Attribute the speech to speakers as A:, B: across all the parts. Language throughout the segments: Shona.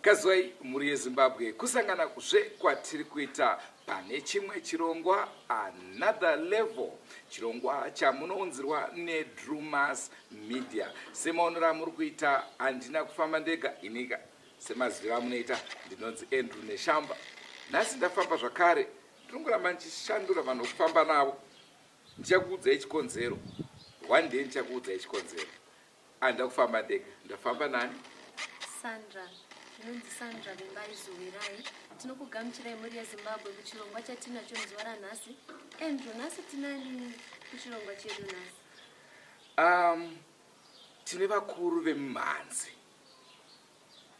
A: Kazwai mhuri yeZimbabwe kusangana zve kwatiri kuita pane chimwe chirongwa another level chirongwa chamunounzirwa nedrumas media semaonero amuri kuita handina kufamba ndega inika semaziviro amunoita ndinonzi andrew neshamba nhasi ndafamba zvakare ndinongoramba ndichishandura vanhu vokufamba navo ndichakuudzai chikonzero one day ndichakuudzai chikonzero Handina kufamba ndega, ndafamba nani?
B: Sandra. Ndinonzi Sandra Vimbai Zuwirai. Tinokugamuchirai mhuri yeZimbabwe kuchirongwa chatinacho muzuva ranhasi. Andrew, nhasi tinani kuchirongwa chedu nhasi?
A: Um, tine vakuru vemumhanzi.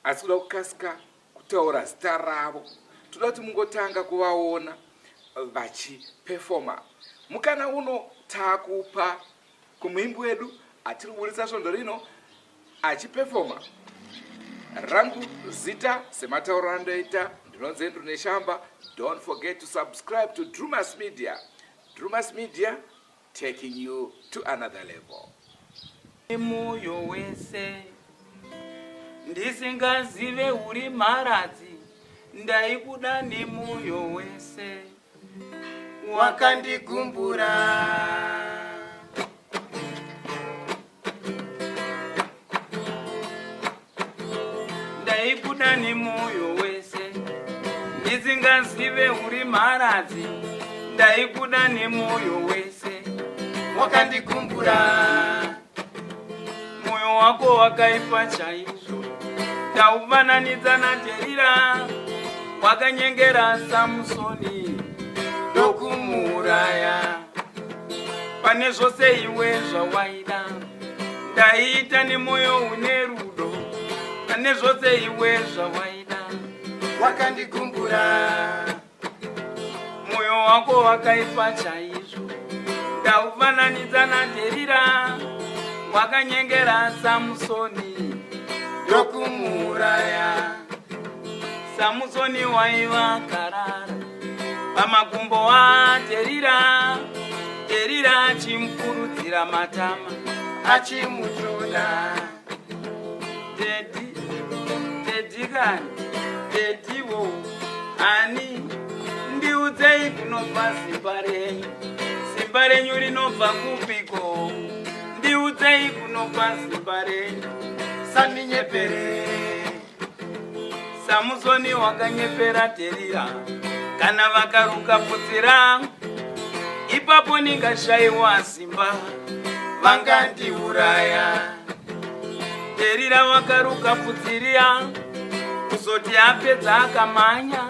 A: Asi kuda kukasika kutaura zita ravo, toda kuti mungotanga kuvaona vachipefoma. Mukana uno takupa kumuimbi wedu atiri kuburitsa svondo rino achipefoma. Rangu zita sematauro andoita ndinonzi Andrew Neshamba. Don't forget to subscribe to Drumas Media. Drumas Media taking you to another level.
C: Moyo wese ndisingazive uri mharadzi ndaikuda nemoyo wese wakandigumbura ndaikuda nemoyo wese ndisingazive uri mharadzi ndaikuda nemoyo wese wakandigumbura moyo wako wakaipa chaizvo ndaufananidza naDherira wakanyengera Samusoni ndokumuuraya pane zvose iwe zvawaida ndaiita nemoyo une rudo pane zvose iwe zvawaida
D: wakandigumbura
C: moyo wako wakaipa chaizvo ndaufananidza nadherira wakanyengera samusoni
D: ndokumuuraya
C: samusoni waiva akarara pamakumbo adherira dherira achimupurudzira matama
D: achimutoda
C: Dedi, dedi kani, dedi wo, ani, ndiudzei kunobva simba renyu, simba renyu rinobva kupiko, ndiudzei kunobva simba renyu,
D: saminyepere.
C: Samusoni wakanyepera Dherira, kana vakaruka bvudzi rangu, ipapo ndingashaiwa simba,
D: vangandiuraya.
C: Dherira wakaruka bvudzi riya, kuzoti apedza akamhanya,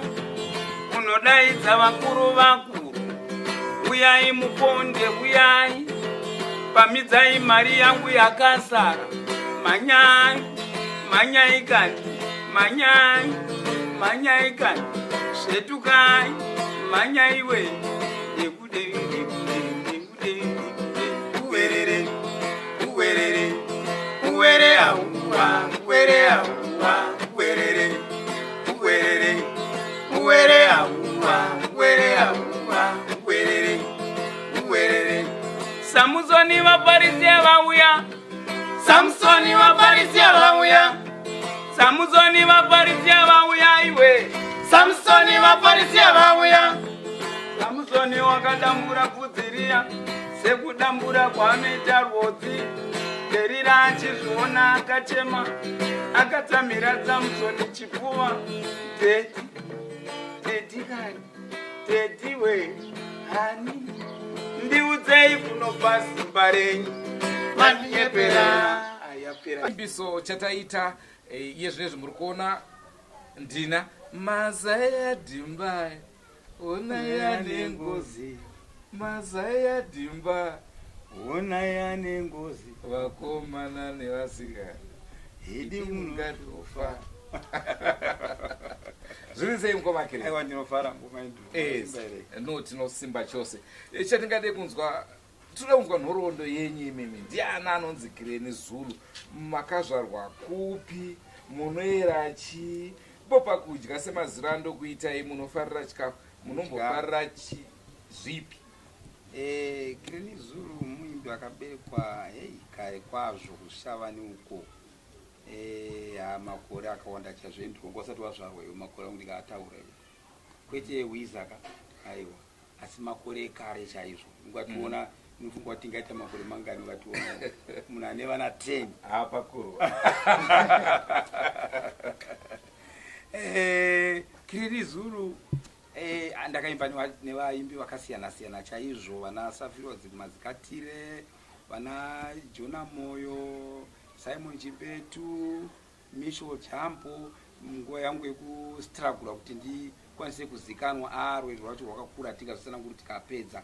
C: unodaidza vakuru vakuru, uyai muponde, uyai pamidzai mari yangu yakasara, mhanyai mhanyai kani mhanyai mhanyai kani svetukai mhanyai we nekude nekude nekude nekude
D: uwerere uwerere uwere auwa uwere auwa uwerere uwerere uwere auwa uwere auwa uwerere uwerere
C: Samusoni vaFarisiya vauya
D: Samsoni vaFarisiya vauya.
C: Samusoni vaFarisiya vauya iwe.
D: Samsoni vaFarisiya vauya.
C: Samusoni wakadambura bvudzi riya sekudambura kwaanoita rwodzi. Dherira achizviona akachema akatsamhira Samusoni chipfuva. Dhedhi, dhedhi kani. Teddy we hani ndiudzei kunobva simba renyu
D: mandinyepera
A: Chimbiso chataita eh, iye zvinezvi muri kuona ndina mazai adhimba ona yane ngozi mazai adhimba
D: ona yane ngozi
A: vakomana nevasikana
D: hidi
A: mungatofa zviri sei mukoma Kiri?
D: Aiwa ndinofara mukoma Andrew.
A: Yes.
D: Simba here?
A: No tinosimba chose. Eh, Chatingade kunzwa tinoda kunzwa nhoroondo yenyu imimi. Ndiani anonzi Kireni Zulu? Makazvarwa kupi? Munoera chii? Ipo pakudya semaziro andokuitai munofarira chikafu munombofarira chi zvipi?
D: Eh, Kireni Zulu muimbi akaberekwa hey, kare kwazvo kuShavani uko. Eh, makore akawanda chaizvo Andrew wanga usati wazvarwa iwe makore angu ndikaataura iwe kwete wiza ka aiwa asi makore ekare chaizvo ungationa mm. Unofunga kuti tingaita makore mangani ukationa munhu ane vana 10
A: hapakuru
D: eh, Kiriri Zulu eh, ndakaimba nevaimbi vakasiyana siyana chaizvo vana Safiro Mazikatire vana Jona Moyo Simon Chimbetu Misho Jambo nguva yangu yekustrugula kuti ndikwanise kuzikanwa a rwendo rwacho rwakakura tingazvisananguri tikapedza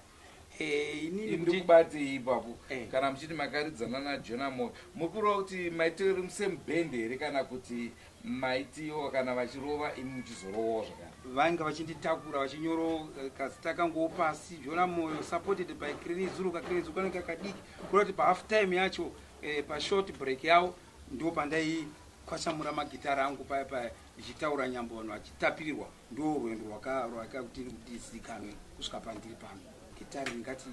A: Eh, inini ndikubatei ipapo eh. Kana muchiti makaridzana najona moyo muri kureva kuti maitori musame band here kana kuti maitiwo kana vachirova imi muchizorovawo zvakare?
D: Vanga vachinditakura vachinyoro eh, kazita kanguwo pasi Jona Moyo supported by Crenizulu. Kakrenizulu kanenge kakadiki kureva kuti pahalf time yacho eh, pashort break yavo ndo pandaikwashamura magitara angu paya paya ndichitaura nyambo vanhu vachitapirirwa. Ndo rwendo rwakaita kuti ndizikanwe kusvika pandiri pano. Gitari ndingati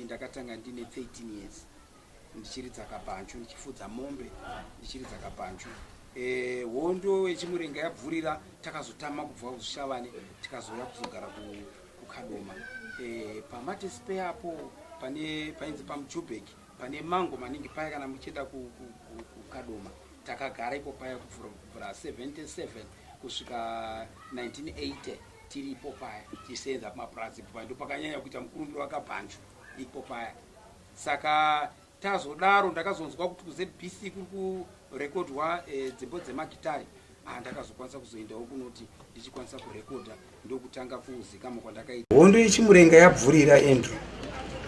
D: ndakatanga ndine 13 years ndichiridza kabhanchu, ndichifudza mombe ndichiridza kabhanchu. E, hondo yechimurenga yabvurira takazotama kubva kuzvishavane tikazouya kuzogara kuKadoma e, pamatespe apo pane painzi paMujubek pane mango maningi paya kana muchienda kuKadoma takagara ipo paya kubvira 77 kusvika 1980 tiripo paya tichisenza pamapurazi ipo paya ndopakanyanya kuita mukurumbiro wakabhanju ipo paya. Saka tazodaro ndakazonzwa kuti kuZBC kuri kurekodwa e, dzimbo dzemagitari. Ah, ndakazokwanisa kuzoendawo kunoti ndichikwanisa kurekodha ndokutanga kuzikama kwandakaita. Hondo yechimurenga yabvurira Andrew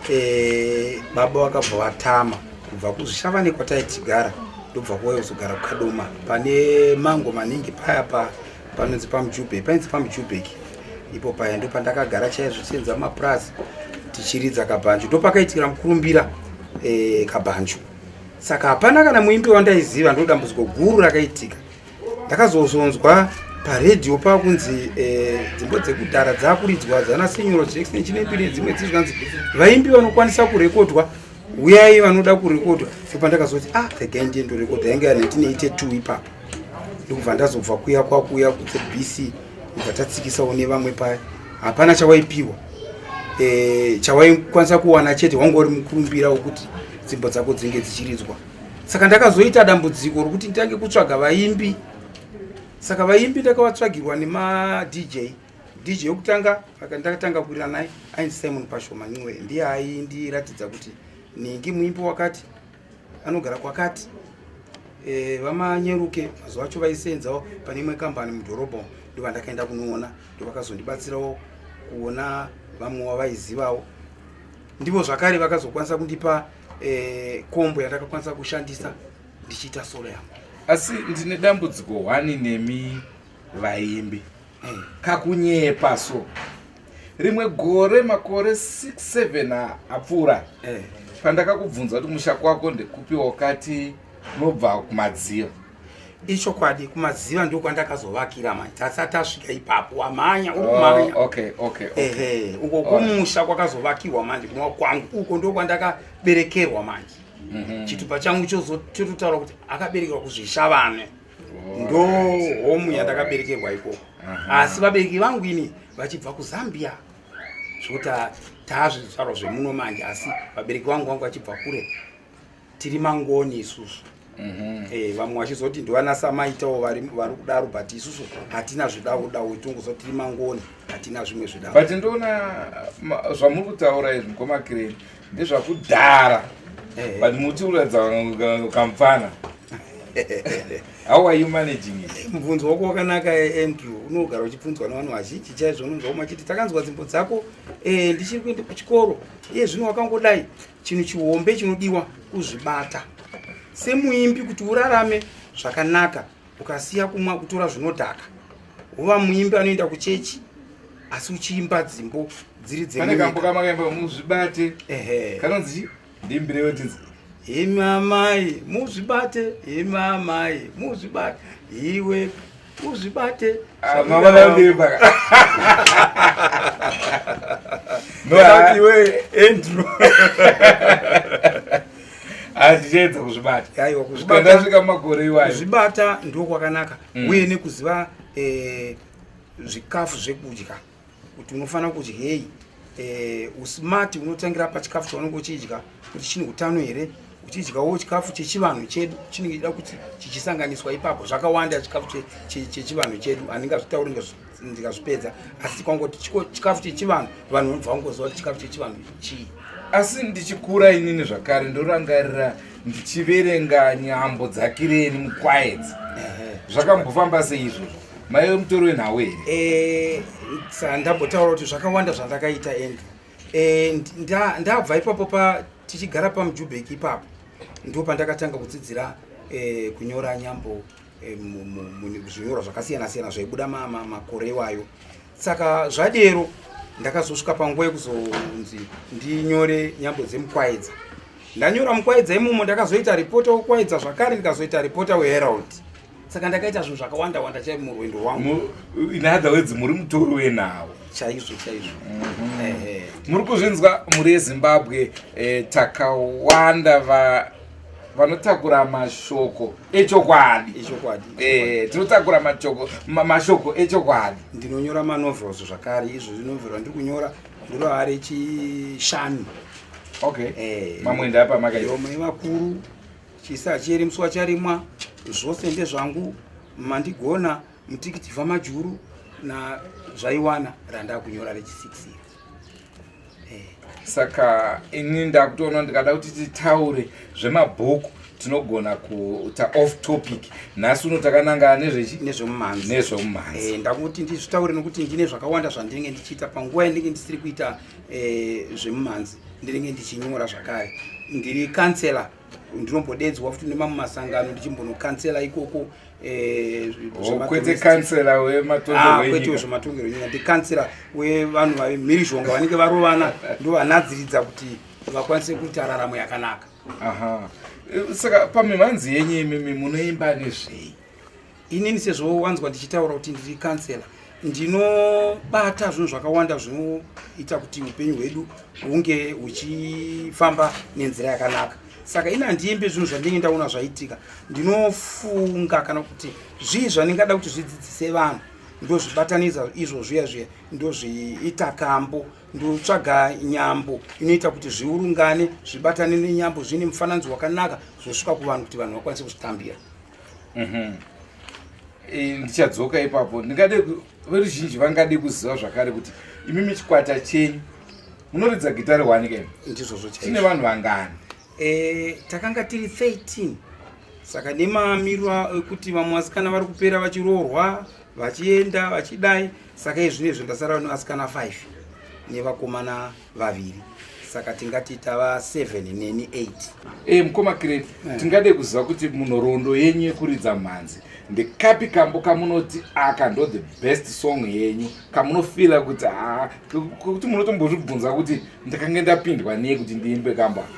D: e, baba vakabva vatama kubva kuzvishavane kwataitigara ndobva kuuya kuzogara kuKadoma pane mango maningi paya pa panonzi paMujubheki painzi paMujubheki ipo paya ndopandakagara chaizvo tichienza mapurazi tichiridza kabhanju ndopakaitikira mukurumbira e, kabhanju. Saka hapana kana muimbi wandaiziva, ndo dambudziko guru rakaitika. Ndakazozonzwa paredhiyo pakunzi eh, dzimbo dzekudhara dzakuridzwa dzana Sinyoro Jackson Chinembiri nedzimwe dzii zvikanzi vaimbi vanokwanisa kurekodwa uyai vanoda kurekodwa. Ndopandakazoti ah regai ndiye ndorekodha yange ya 1982 ipapo ndikubva ndazobva kuya kwakuya kuZBC ndibva tatsikisawo nevamwe paya hapana chawaipiwa e, chawaikwanisa kuwana chete wanga uri mukurumbira wekuti dzimbo dzako dzinge dzichiridzwa. Saka ndakazoita dambudziko rokuti nditange kutsvaga vaimbi. Saka vaimbi ndakavatsvagirwa nema DJ. DJ yokutanga ndakatanga kuwirira naye ainzi Simon Pashoma Ncube, ndiye aindiratidza kuti ningi muimbi wakati anogara kwakati. E, vamanyeruke mazuva acho vaisenzawo pane imwe kambani mudhorobha ndovandakaenda kunoona, ndovakazondibatsirawo kuona vamwe wavaizivawo. Ndivo zvakare vakazokwanisa kundipa e, kombo yandakakwanisa kushandisa ndichiita solo yangu.
A: Asi ndine dambudziko hwani nemi vaimbi hey. Kakunyepa so rimwe gore makore 6 7 apfuura hey. Pandakakubvunza kuti musha kwako ndekupi wakati unobva kuMadziva.
D: Ichokwadi, kuMadziva ndo kwandakazovakira manje tasati tasvika ipapo wamhanya uri kumhanya.
A: Oh, okay, okay, okay.
D: Ehe, uko kumusha kwakazovakirwa manje kunova kwangu uko ndo kwandakaberekerwa manje. Mm -hmm. Chitupa changu chototaura kuti akaberekerwa kuZvishavane. Ndo homu yandakaberekerwa ikoko. Asi vabereki vangu ini vachibva kuZambia zvekuti taazvizvarwa zvemuno manje, asi vabereki vangu vangu vachibva kure tiri mangoni isusu. Mm -hmm. E, vamwe vachizoti ndivana samaitawo vari kudaro but isusu hatina zvidawo dawo tongozoti tiri mangoni hatina zvimwe zvidawo.
A: But ndoona zvamuri kutaura izvi mukoma Kireni ndezvakudhara eh. But muti uratidza kamupfana. How are you managing it?
D: Mubvunzo wako wakanaka Andrew, unogara uchibvunzwa nevanhu vazhinji chaizvo. Unonzwa umwe achiti takanzwa dzimbo dzako eh, ndichiri kuenda kuchikoro iye zvino wakangodai. Chinhu chihombe chinodiwa kuzvibata semuimbi kuti urarame zvakanaka, ukasiya kumwa kutora zvinodhaka wova muimbi anoenda kuchechi asi uchiimba dzimbo dziri
A: dzepane kambo kamakaimba muzvibate kanonzi ndimbirewo tinzi
D: imi amai muzvibate, imi amai muzvibate, iwe uzvibate.
A: Ah, mama vandiimba
D: no iwe Andrew.
A: Handichaedza kuzvibata.
D: Aiwa, kuzvibata
A: ndasvika makore iwayo.
D: Kuzvibata ndo kwakanaka. Uye nekuziva zvikafu zvekudya kuti unofanira kudyei. Usmart unotangira pachikafu chaunenge uchidya kuti chine utano here, uchidyawo chikafu chechivanhu chedu chinenge chida kuti chichisanganiswa ipapo. Zvakawanda chikafu chechivanhu chedu handingazvitauri ndikazvipedza, asi kwangoti chikafu chechivanhu, vanhu vanobva vangoziva kuti chikafu chechivanhu chii.
A: Asi ndichikura inini zvakare ndorangarira ndichiverenga nyambo dzaKireni muKwaedza. Zvakambofamba sei izvozvo? Maive mutori wenhau here?
D: Ndambotaura kuti zvakawanda zvandakaita, Andrew. Ndabva ipapo pa tichigara paMujubheki ipapo, ndo pandakatanga kudzidzira kunyora nyambo, zvinyorwa zvakasiyana siyana zvaibuda makore iwayo. Saka zvadero ndakazosvika panguva yekuzonzi ndinyore nyambo dzemuKwaedza. Ndanyora muKwaedza imomo, ndakazoita ripota wekwaedza zvakare, ndikazoita ripota weHerald. Saka ndakaita zvinhu zvakawanda wanda chai murwendo rwangu.
A: In other words, muri mutori wenhau.
D: Chaizvo chaizvo.
A: Muri kuzvinzwa, mhuri yeZimbabwe, takawanda vanotakura mashoko echokwadi.
D: Echokwadi.
A: Tinotakura mashoko echokwadi.
D: Ndinonyora manovels zvakare. Izvozvi novel randiri kunyora ndiro rechishanu.
A: Mamwe ndapa makaita?
D: Miromo yevakuru, Chisa chiri musi wacharimwa, Zvose ndezvangu, Mandigona, Mutikitivha Majuru nazvaiwana randakunyora rechi6.
A: Saka ini ndakutoona ndikada kuti titaure zvemabhuku tinogona kuita off topic. Nhasi uno takanangana nezvechi?
D: Nezvemumhanzi.
A: Nezvemumhanzi.
D: Ndakuti ndizvitaure nokuti ndine zvakawanda zvandinenge ndichiita panguva yandinenge ndisiri kuita zvemumhanzi. Ndinenge ndichinyora zvakare, ndiri kansela, ndinombodedzwa futi nemamwe masangano ndichimbonokansela ikoko.
A: Oh, kwete kansela wematongerwo
D: Kwete
A: enyika.
D: Wezvematongero enyika, ndikansela wevanhu vamhirizhonga vanenge varovana, ndovanadziridza kuti vakwanise kuita raramo yakanaka.
A: Aha. Saka pamimhanzi yenyu imimi munoimba nezvei?
D: Inini, sezvo wanzwa ndichitaura kuti ndiri kansela, ndinobata zvinhu zvakawanda zvinoita kuti upenyu hwedu hunge huchifamba nenzira yakanaka. Saka ini handiimbi zvinhu zvandinenge ndaona zvaitika. Ndinofunga kana kuti zvii zvandingada kuti zvidzidzise vanhu, ndozvibatanidza izvo zviya zviya, ndozviita kambo, ndotsvaga nyambo inoita kuti zviurungane, zvibatane nenyambo zvine mufananidzo wakanaka, zvosvika kuvanhu kuti vanhu vakwanise kuzvitambira.
A: Ndichadzoka ipapo. Ndingade veruzhinji vangade kuziva zvakare kuti imimi chikwata chenyu munoridza gitari one ke?
D: Ndizvozvo.
A: Tine
D: Chaizvo.
A: vanhu vangani?
D: Takanga tiri 13. Saka nemamiriro ekuti vamwe vasikana vari kupera vachiroorwa, vachienda, vachidai, saka izvinezvi ndasara nevasikana 5 nevakomana vaviri, saka tingati tava 7 neni 8.
A: Mukoma Kireni, tingade kuziva kuti munhoroondo yenyu yekuridza mhanzi ndekapi kambo kamunoti aka ndo the best song yenyu, kamunofila kuti ha, kuti munotombozvibvunza kuti ndakange ndapindwa nei kuti ndiimbe kambo aka?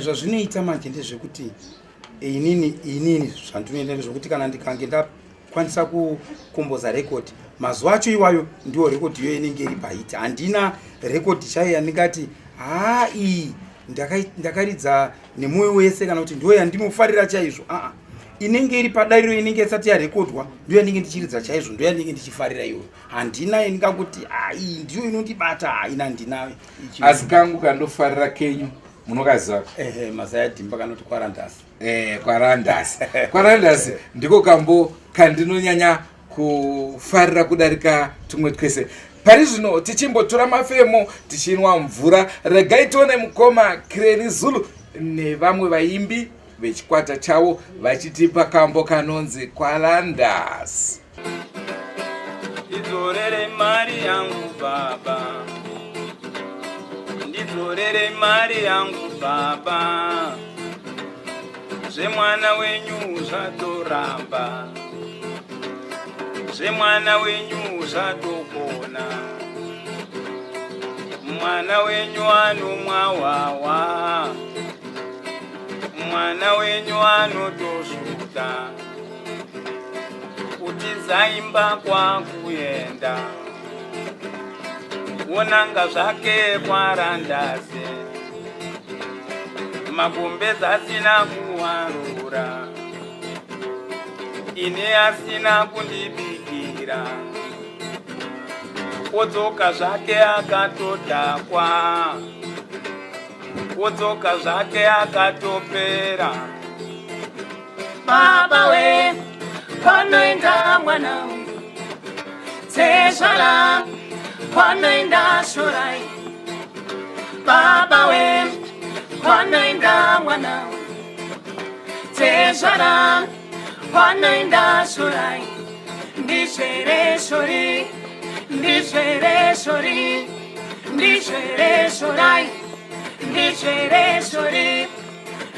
D: Zvazvinoita manje ndezvekuti inini zvandinoita ndezvekuti kana ndikange ndakwanisa kukomboza rekodi, mazuva acho iwayo ndiwo rekodi iyoyo inenge iri pahit. Handina rekodi chaiyo yandingati haa, iyi ndakaridza nemwoyo wese kana kuti ndiyo yandinofarira chaizvo. Aa, inenge iri padariro inenge isati yarekodwa ndiyo yandinge ndichiridza chaizvo, ndiyo yandinge ndichifarira iyoyo. Handina yandingangoti a, iyi ndiyo inondibata. Haina, handina.
A: Asi kangu kandofarira kenyu munokaziva?
D: Ehe, Mazaya Dhimba kanoti Kwarandasi.
A: Kwarandasi, Kwarandasi ndiko kambo kandinonyanya kufarira kudarika tumwe twese. Pari zvino tichimbotora mafemo, tichinwa mvura, regai tione mukoma Kireni Zulu nevamwe vaimbi vechikwata chavo vachitipa kambo kanonzi Kwalandas.
C: Ndidzorere mari yangu baba, ndidzorere mari yangu baba, zvemwana wenyu zvatoramba, zvemwana wenyu zvatokona, mwana wenyu anomwa wawa, mwana wenyu anotosvuta, kutizaimba kwakuenda wonanga zvake kwarandase. Magumbezi asina kuwarura, ini asina kundibikira, wodzoka zvake akatodhakwa, wodzoka zvake akatopera.
E: Baba we, kwanoenda mwana uyu, tezvara kwanoenda shorai. Baba we, kwanoenda mwana uyu, tezvara kwanoenda shorai. Ndizvere shori, ndizvere shori, ndizvere shorai, ndizvere shori.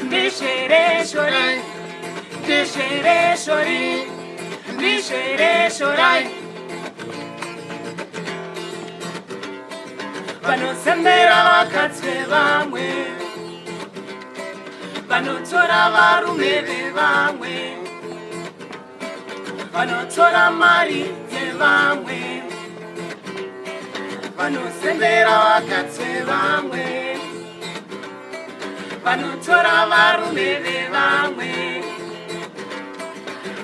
E: Ndizvere shorai, ndizvere shori, ndizvere shorai. Vanozembera vakadzi vevamwe, vanotora varume vevamwe, vanotora mari dzevamwe, vanozembera vakadzi vevamwe, vanotora varume vevamwe,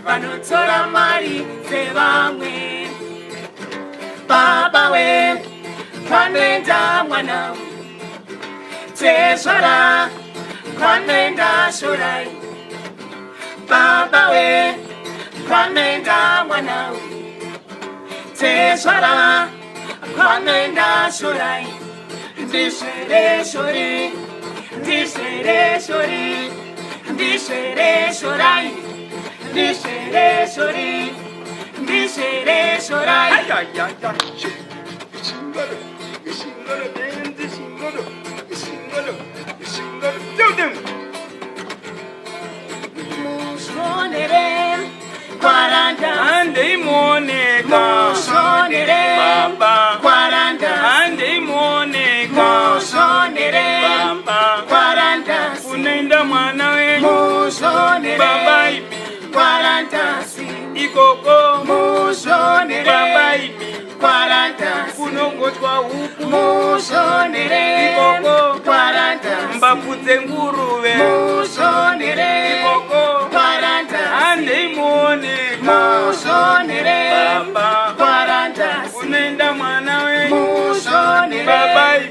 E: vanotora mari dzevamwe. Baba we, kwanoenda mwana, tezvara kwanoenda shorai. Baba we, kwanoenda mwana, tezvara kwanoenda shorai. Ndizvere shori, ndizvere shori, ndizvere shorai, ndizvere shori, ndizvere shorai.
D: Shingolo, shingolo, benzi, shingolo, shingolo, shingolo. Tell them.
E: Mushonere kwaranda,
C: Handei muoneka.
E: Mushonere
C: Baba.
E: kwaranda,
C: Handei muoneka.
E: Mushonere
C: Baba.
E: kwaranda,
C: Kunoenda mwana wenyu.
E: Mushonere
C: Baba imi.
E: kwarandasi,
C: Ikoko.
E: Mushonere
C: Baba imi.
E: kwarandasi,
C: Kunongochwa huku.
E: Mushonere
C: Ikoko.
E: kwarandasi,
C: Mbabvu dzenguruve.
E: Mushonere
C: Ikoko.
E: kwarandasi,
C: Handei muoneka.
E: Mushonere
C: Baba.
E: kwarandasi,
C: Kunoenda mwana wenyu.
E: Mushonere
C: Baba imi.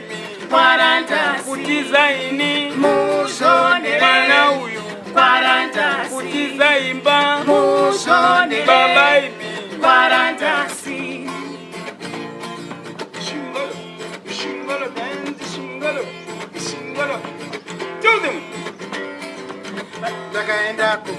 E: kwarandasi,
C: Kutiza ini.
E: Mushonere
C: Mwana uyu.
E: kwarandasi,
C: Kutiza imba.
E: Mushonere
C: Baba imi.
E: kwarandasi.
D: Shingolo, shingolo, benzi, shingolo, shingolo. Tell them.
F: Ndakaendako,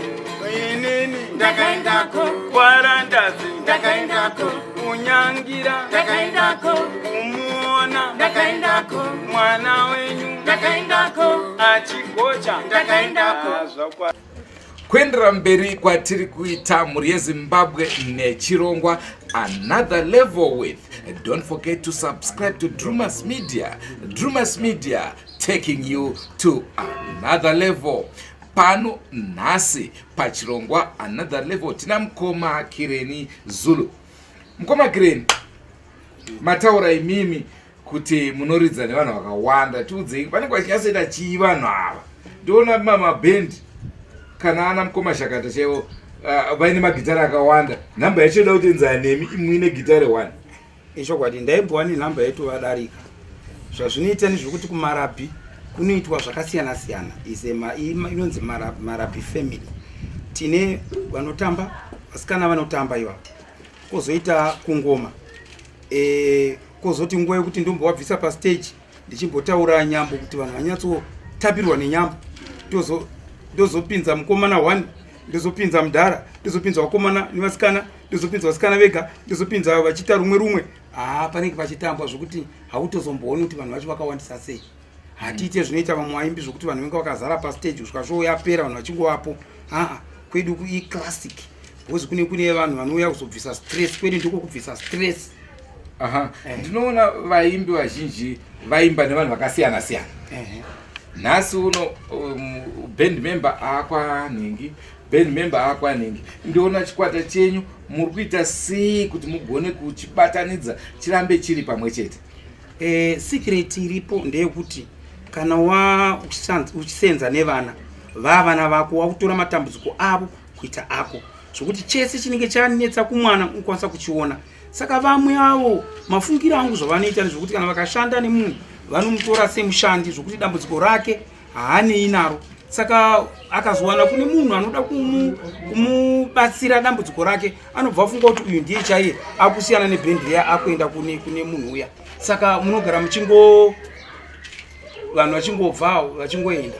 C: Inini.
E: Ndakaendako,
C: Kwarandazi.
E: ndakaendako,
C: Kunyangira.
E: ndakaendako,
C: Kumuona.
E: ndakaendako,
C: Mwana wenyu.
E: ndakaendako,
C: Achigocha.
E: Ndakaendako.
C: Ah, zvakwa-
A: Kuendera mberi kwatiri kuita, mhuri yeZimbabwe, nechirongwa Another Level with, don't forget to subscribe to Drumas Media. Drumas Media, taking you to another level. Pano nhasi pachirongwa Another Level tina mukoma Kireni Zulu. Mukoma Kireni, mataura imimi kuti munoridza nevanhu vakawanda. Tiudzei, vanenge vachinyatsoita chii vanhu ava? Ndiona mabhendi kana ana mukoma Shakata chaivo vaine magitari akawanda. Nhamba yacho ida kuti enzana nemi muine gitari one.
D: Ichokwadi, ndaimbova nenhamba yaitovadarika. Zvazvinoita nezvekuti kumarabhi kunoitwa zvakasiyana siyana. Inonzi marabhi family. Tine vanotamba, vasikana vanotamba ivavo, kwozoita kungoma, kwozoti nguva yekuti ndombovabvisa pastage ndichimbotaura nyambo kuti vanhu vanyatsotapirwa nenyambo. Ndozopinza mukomana one, ndozopinza mudhara, ndozopinza vakomana nevasikana, ndozopinza vasikana vega, ndozopinza vachiita rumwe rumwe. Haa, panenge pachitambwa zvokuti hautozombooni kuti vanhu vacho vakawandisa sei. Hatiite zvinoita vamwe vaimbi zvokuti vanhu vanenge vakazara pastage kusvika show yapera vanhu vachingovapo. Aa, kwedu iclassic, because kune vanhu vanouya kuzobvisa stress. Kwedu ndiko kubvisa stress.
A: Aha. Ndinoona vaimbi vazhinji vaimba nevanhu vakasiyana siyana. Nhasi uno band member akwanhingi, band member akwanhingi. Ndiona chikwata chenyu muri kuita sei kuti mugone kuchibatanidza chirambe chiri pamwe chete?
D: Secret iripo ndeyekuti Kana wa uchisenza nevana, vavana vako, wakutora matambudziko avo kuita ako, zvokuti chese chinenge chanetsa kumwana unokwanisa kuchiona. Saka vamwe avo, mafungiro angu, zvavanoita ndezvokuti kana vakashanda nemunhu, vanomutora semushandi, zvokuti dambudziko rake haanei naro. Saka akazowana kune munhu anoda kumubatsira dambudziko rake, anobva afunga kuti uyu ndiye chaiye, akusiyana nebhendi riya, akuenda kune munhu uya. Saka munogara muchingo vanhu vachingobvawo vachingoenda.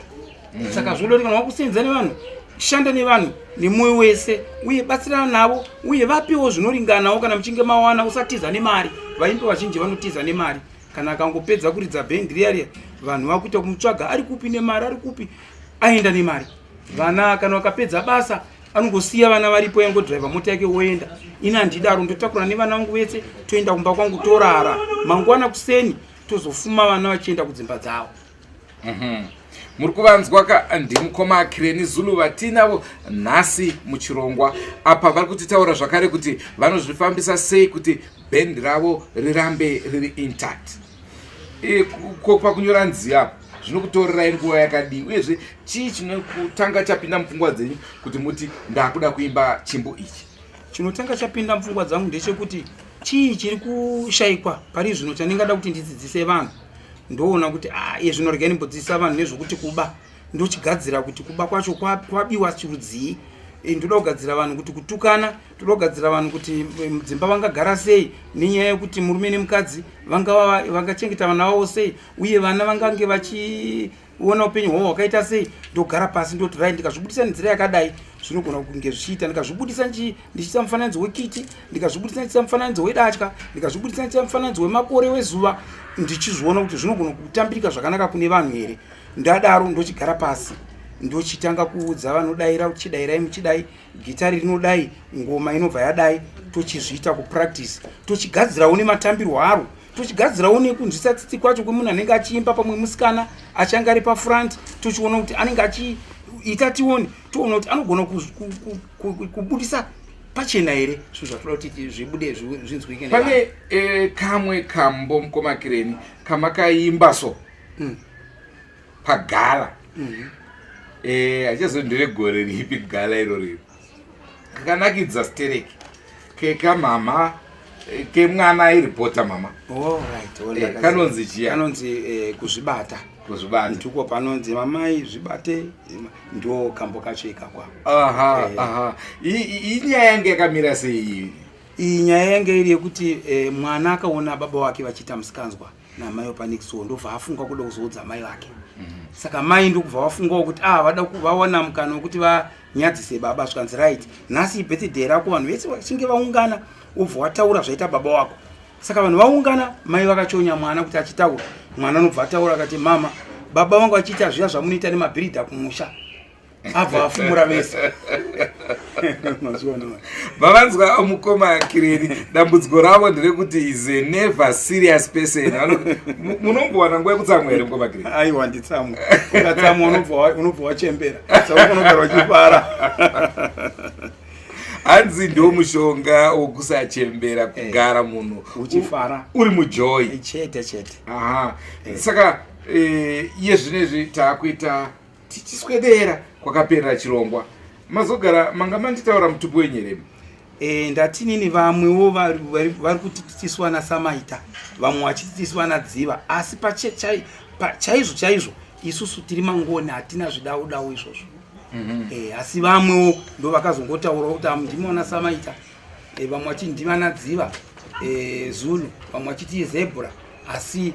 D: Saka zvinoda kuti kana wakusenza nevanhu, shanda nevanhu nemwoyo wese, uye batsirana navo, uye vapewo zvinoringanawo kana muchinge mawana. Usatiza nemari. Vaimbi vazhinji vanotiza nemari. Kana akangopedza kuridza bhendi riya riya, vanhu vakuita kumutsvaga, ari kupi nemari, ari kupi, aenda nemari. Vana kana vakapedza basa, anongosiya vana varipo, yangodhiraivha mota yake woenda. Ini handidaro, ndotakura nevana vangu vese, toenda kumba kwangu, torara. Mangwana kuseni tozofuma vana vachienda kudzimba dzavo.
A: Muri kuvanzwa ka, ndimukoma Kireni Zulu vatinavo nhasi muchirongwa. Apa vari kutitaura zvakare kuti vanozvifambisa sei kuti bhendi ravo rirambe riri intact. Ko pakunyora nziyo apo zvinokutorerai nguva yakadii, uyezve chii chinokutanga chapinda mupfungwa dzenyu kuti muti ndakuda kuimba chimbo ichi?
D: Chinotanga chapinda mupfungwa dzangu ndechekuti chii chiri kushayikwa pari zvino chandingada kuti ndidzidzise vanhu. Ndoona kuti, ah, iye zvino regai ndimbodzidzisa vanhu nezvokuti kuba. Ndochigadzira kuti kuba kwacho kwabiwa chirudzii. Ndoda kugadzira vanhu kuti kutukana, toda kugadzira vanhu kuti mudzimba vangagara sei, nenyaya yekuti murume nemukadzi vangachengeta vana vavo sei, uye vana vangange vachiona upenyu hwavo hwakaita sei. Ndogara pasi, ndoti right, ndikazvibudisa nenzira yakadai zvinogona kunge zvichiita. Ndikazvibudisa ndichiisa mufananidzo wekiti, ndikazvibudisa ndichiisa mufananidzo wedatya, ndikazvibudisa ndichiisa mufananidzo wemakore, wezuva, ndichizviona kuti zvinogona kutambirika zvakanaka kune vanhu here. Ndadaro, ndochigara pasi, ndochitanga kuudza vanodayira kuti chidayirai muchidai, gitari rinodai, ngoma inobva yadai. Tochizviita kupractice, tochigadzirawo nematambirwo aro, tochigadzirawo nekunzwisa tsitsi kwacho kwemunhu anenge achiimba. Pamwe musikana achange ari pafront, tochiona kuti anenge achiita, tione, toona kuti anogona kubudisa pachena here zvinhu zvatoda kuti zvibude, zvinzwike.
A: Pane kamwe kambo, mukoma Kireni, kamakaimba so pagala. Hachazo ndere ripi gala iro riri kakanakidza stereki kekamama, kemwana airipota mama. Kanonzi chiya?
D: Kanonzi Kuzvibata.
A: Kuzvibata.
D: Ndiko panonzi, "Mamai zvibate," ndo kambo kacho ikakwa.
A: Aha, inyaya yange yakamira sei iyi?
D: Iyi nyaya yange iri yekuti mwana akaona baba wake vachiita musikanzwa namai wepanexo, ndobva afunga kuda kuzoudza mai vake. Saka mai ndokubva vafungawo kuti, ah, vada vawana mukana wekuti vanyadzise baba. Zvikanzi, "Right, nhasi ibirthday rako, vanhu vese vachinge vaungana, wobva wataura zvaita baba wako." Saka vanhu vaungana, mai vakachonya mwana kuti achitaura. Mwana anobva ataura akati, "Mama, baba vangu vachiita zviya zvamunoita nemabhiridha kumusha." Abva afumura vese. Mazviona?
A: Vavanzwa mukoma Kireni, dambudziko ravo nderekuti is a never serious person. Munombowana nguva yekutsamwa here, mukoma Kireni?
D: Aiwa, nditsamwa. Ukatsamwa unobva wachembera, saka unogara uchifara.
A: Hanzi ndo mushonga wokusachembera, kugara munhu
D: uchifara,
A: uri mujoy.
D: Chete chete.
A: Aha, saka iye zvinezvi taakuita tichiswedera kwakaperera chirongwa. Mazogara manga manditaura mutupo wenyeremi.
D: Ndatinini vamwewo vari kutititiswa naSamaita, vamwe vachititiswa naDziva, asi chaizvo chaizvo isusu tiri Mangoni, hatina zvidaudau izvozvo. Asi vamwewo ndo vakazongotaurawo kuti amu ndimi wana Samaita, vamwe vachiti ndivana Dziva, Zulu, vamwe vachiti Zebra, asi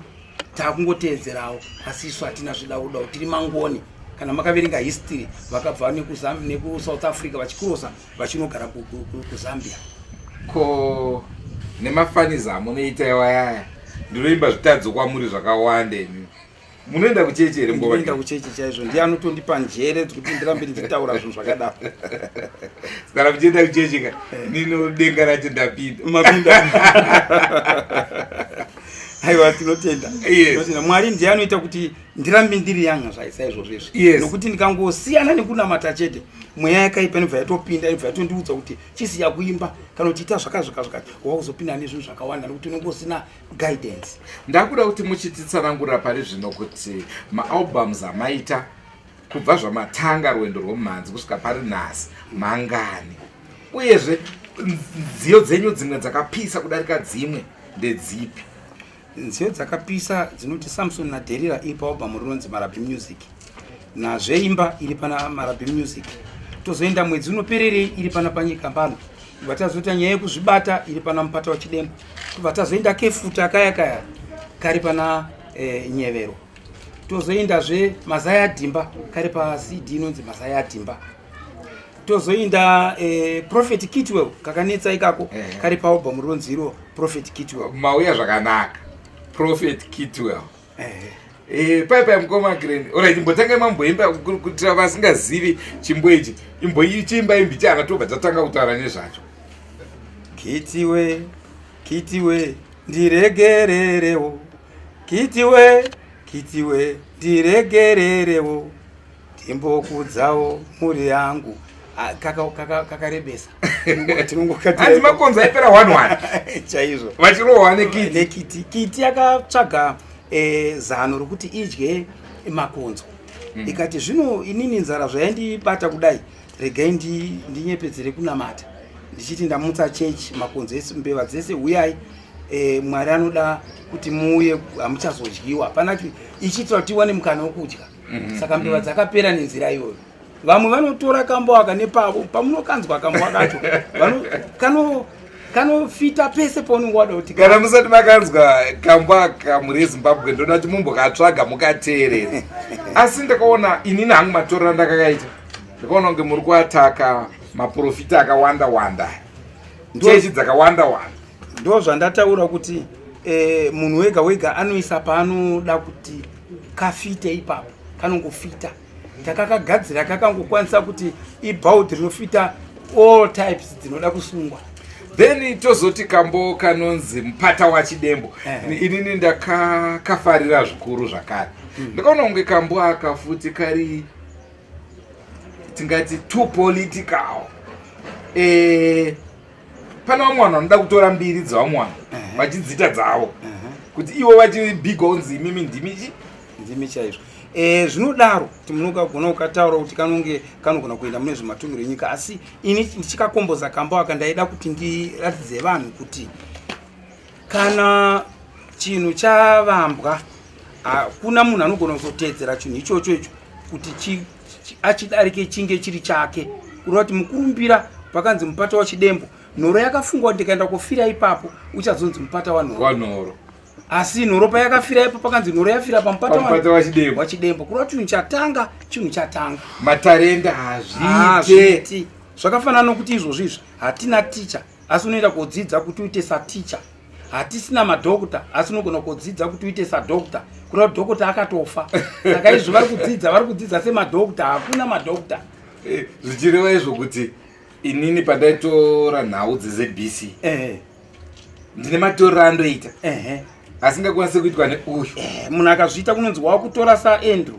D: takungoteedzerawo. Asi isu hatina zvidaudau, tiri Mangoni. Kana makaverenga history, vakabva nekuSouth Africa vachikurosa vachinogara kuZambia.
A: Ko nemafanizi amunoita iwayaya, ndinoimba zvitadzo kwamuri zvakawanda, imi munoenda kuchechi here?
D: Ndinoenda kuchechi chaizvo. Ndiye anotondipa njere dzekuti ndirambe ndichitaura zvinhu zvakadaro.
A: Kana muchienda kuchechi ka, nino denga racho ndapinda.
D: Mapinda. Aiwa, tinotenda. Tinotenda. Mwari ndiye anoita kuti ndirambe ndiri yanga zvaisa izvozvo izvi. Nokuti ndikangosiyana nekunamata chete, mweya yakaipa inobva yatopinda, inobva yatondiudza kuti chisiya kuimba kana kuti ita zvaka zvakati, wakuzopinda nezvinhu zvakawanda nokuti unenge usina guidance.
A: Ndakuda kuti muchititsanangurira pari zvino kuti maalbums amaita kubva zvamatanga rwendo rwomumhanzi kusvika pari nhasi mangani, uyezve nziyo dzenyu dzimwe dzakapisa kudarika dzimwe ndedzipi?
D: Nziyo dzakapisa dzinoti Samson naDherira, iri paalbum rinonzi Marabi Music, naZveimba iri pana Marabi Music, tozoenda Mwedzi Unopererei iri pana Panyika Pano, kubva tazoita Nyaya Yekuzvibata iri pana Mupata waChidembo, kubva tazoenda Kefuta kaya kaya kari pana Nyevero, tozoendazve Mazai Adhimba kari paCD inonzi Mazai Adhimba, tozoinda Prophet Kitwell kakanetsa ikako kari paalbum rinonzi iro Prophet Kitwell.
A: Mauya zvakanaka, Prophet Kitwell. Pai pai mukoma Green, alright, imbotanga mamboimba kuitira vasingazivi chimbo ichi. Imbochiimba imbichana, tobva tatanga kutaura nezvacho.
D: Kitiwe, kitiwe, ndiregererewo, kitiwe, kitiwe, ndiregererewo, ndimbokudzawo mhuri yangu. Ah, kakarebesa.
A: Hanzi makonzo aipera 1-1.
D: Chaizvo.
A: Vachirohwa nekiti.
D: Nekiti. Kiti yakatsvaga zano rokuti idye makonzo. Ikati zvino inini nzara zvaindibata kudai, regai ndinyepedzere kunamata ndichiti ndamutsa chechi, makonzo ese, mbeva dzese huyai, Mwari anoda kuti muuye, hamuchazodyiwa. Hapana ichiitira kuti iwane mukana wekudya. Saka mbeva dzakapera nenzira iyoyo. Vamwe vanotora kambo aka nepavo pamunokanzwa kambo akacho kanofita pese paunenge wada kuti.
A: Kana musati makanzwa kambo aka, mhuri yeZimbabwe, ndoda kuti mumbokatsvaga mukateerera. Asi ndakaona inini hangu matorero andakakaita, ndakaona kunge muri kuataka maprofita akawanda wanda, chechi dzakawanda wanda.
D: Ndo zvandataura kuti munhu wega wega anoisa paanoda kuti kafite ipapo, kanongofita. Takakagadzira kakangokwanisa kuti ibaud rinofita all types dzinoda kusungwa.
A: Then tozoti kambo kanonzi Mupata waChidembo. Inini ndakakafarira zvikuru zvakare. Ndakaona kunge kambo aka futi kari, tingati, too political. Pane vamwe vanhu vanoda kutora mbiri dzevamwe vanhu vachidzita dzavo, kuti ivo vachibhigwa kunzi imimi ndimi chi.
D: Ndimi chaizvo. Zvinodaro kuti munogona ukataura kuti kanonge kanogona kuenda mune zvematongero enyika, asi ini ndichikakomboza kambo aka ndaida kuti ndiratidze vanhu kuti kana chinhu chavambwa, hakuna munhu anogona kuzoteedzera chinhu ichocho icho kuti achidarike, chinge chiri chake. Kureva kuti mukurumbira pakanzi Mupata waChidembo, nhoro yakafungwa kuti ndikaenda kofira ipapo uchazonzi Mupata waNhoro.
A: Wanhoro.
D: Asi nhoro payakafira ipo pakanzi nhoro yafira pamupata
A: Pamupata waChidembo.
D: waChidembo. Kureva kuti chinhu chatanga, chinhu chatanga.
A: Matarenda hazviite.
D: Hazviiti. Zvakafanana nokuti izvozvo izvi hatina ticha, asi unoenda kodzidza kuti uite saticha. Hatisina madhokta, asi unogona kodzidza kuti uite sadhokta. Kureva kuti dhokota akatofa, saka izvo vari kudzidza, vari kudzidza semadhokta, hakuna madhokta.
A: Zvichireva izvo kuti inini pandaitora nhau dzeZBC, ndine matorero andoita asingakwanisi kuitwa neuyu.
D: Munhu akazviita kunonzi wakutora saAndrew.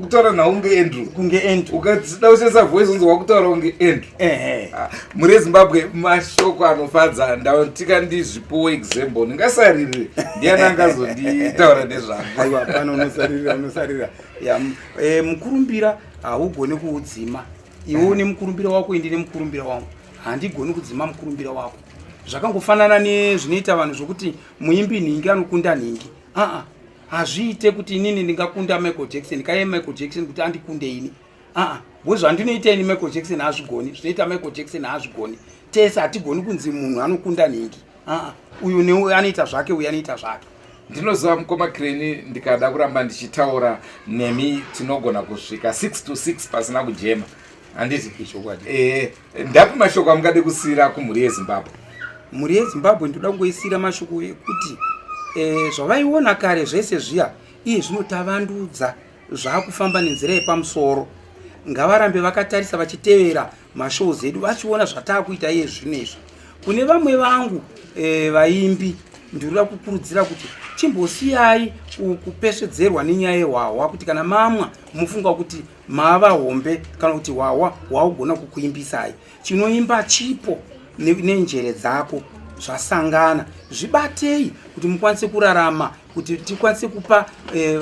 A: Kutora nhau kunge Andrew.
D: Kunge Andrew.
A: Ukada kushandisa voice unzi wakutaura kunge Andrew. Ah, mhuri yeZimbabwe, mashoko anofadza. Ndatika ndizvipowo example, ndingasarire, ndiani angazonditaura nezvangu?
D: Aiwa, hapana unosarira, unosarira ya mukurumbira haugoni kuudzima. Iwe une mukurumbira wako, indine mukurumbira wangu, handigoni kudzima mukurumbira wako. Zvakangofanana nezvinoita vanhu zvokuti muimbi nhingi anokunda nhingi. Aa, hazviite kuti inini ndingakunda Michael Jackson, kaiye Michael Jackson kuti andikunde ini. Aa, because zvandinoita ini Michael Jackson haazvigoni, zvinoita Michael Jackson haazvigoni. Tese hatigoni kunzi munhu anokunda nhingi. Aa, uyu neuyu anoita zvake, uyu anoita zvake.
A: Ndinoziva, mukoma Kreni, ndikada kuramba ndichitaura nemi tinogona kusvika 6 to 6 pasina kujema, handiti?
D: Ichokwadi.
A: Ndapi mashoko amungade kusiyira kumhuri yeZimbabwe?
D: Mhuri yeZimbabwe ndoda kungoisiyira mashoko ekuti zvavaiona kare zvese zviya, iye zvino tavandudza, zvaakufamba nenzira yepamusoro. Ngavarambe vakatarisa, vachitevera mashows edu, vachiona zvataakuita iye zvino izvi. Kune vamwe vangu vaimbi. Ndinoda kukurudzira kuti chimbosiyai kupesvedzerwa nenyaya yehwahwa, kuti kana mamwa mufunga kuti mava hombe kana kuti hwahwa hwaugona kukuimbisai. Chinoimba chipo nenjere dzako zvasangana, zvibatei kuti mukwanise kurarama, kuti tikwanise kupa eh,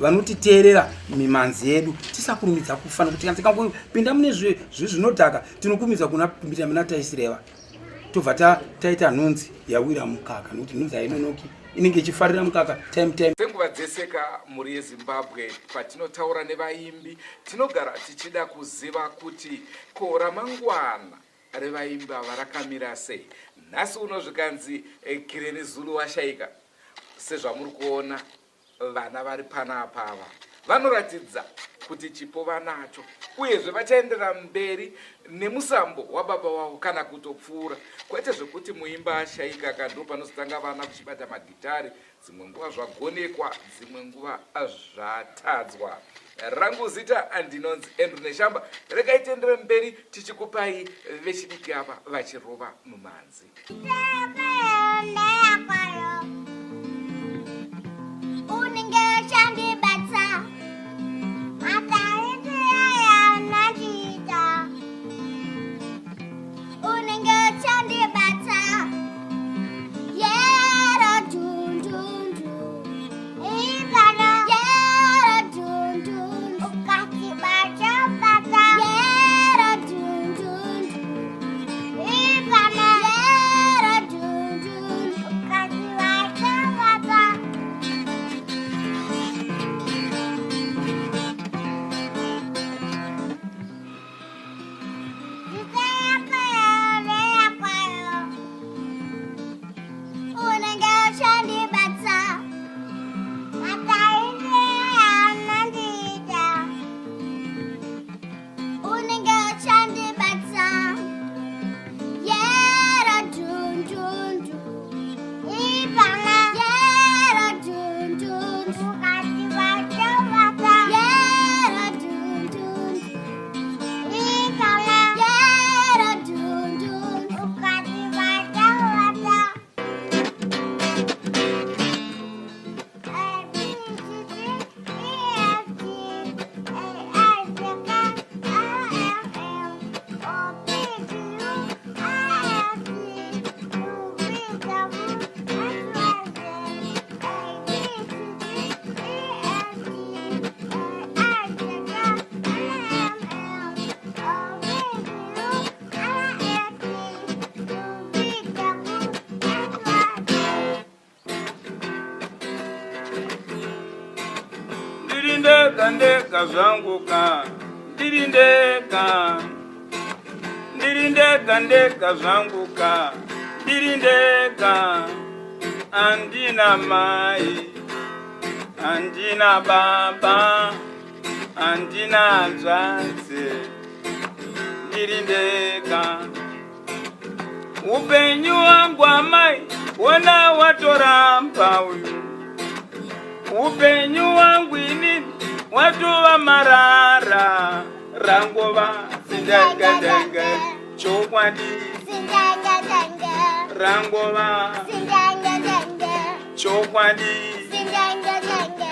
D: vanotiteerera mimanzi yedu. Tisakurumidza kufa, nekuti kana tikangopinda mune zvinodhaka tinokurumidza kunapinda muna taisireva, tobva taita nhunzi yawira mukaka, nekuti nhunzi hainonoki, inenge ichifarira mukaka time time.
A: Senguva dzeseka, mhuri yeZimbabwe, patinotaura nevaimbi tinogara tichida kuziva kuti ko ramangwana revaimbi ava rakamira sei. Nhasi uno zvikanzi Kireni Zulu washaika. Sezvamuri kuona vana vari panapa ava vanoratidza kuti chipo vanacho, uyezve vachaenderera mberi nemusambo wababa wavo kana kutopfuura, kwete zvekuti muimba ashaika ka ndo panozotanga vana kuchibata magitari. Dzimwe nguva zvagonekwa, dzimwe nguva zvatadzwa. Rangu zita andinonzi Andrew Neshamba. Regai tiendere mberi tichikupai vechidiki ava vachirova mumanzi.
C: Ndiri ndega ndega zvangu ka, ndiri ndega, ndiri ndega ndega zvangu ka, ndiri ndega, andina mai, andina baba, andina hanzvadzi, ndiri ndega. Upenyu wangu amai, wona watoramba uyu. Upenyu wangu inini watova marara, rangova zindangadanga, chokwadi rangova chokwadi,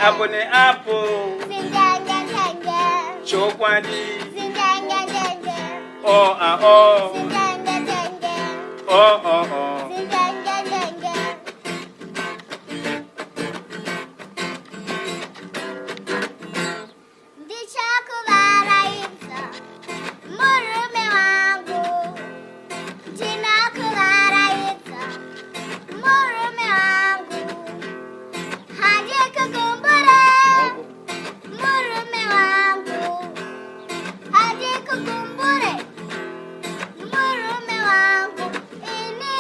C: apo neapo chokwadi. Oh, ah, oh. Oh, oh, oh.
F: Ndichakuvaraidza murume wangu, ndinokuvaraidza murume wangu, handikugumbure murume wangu, handikugumbure murume wangu ini.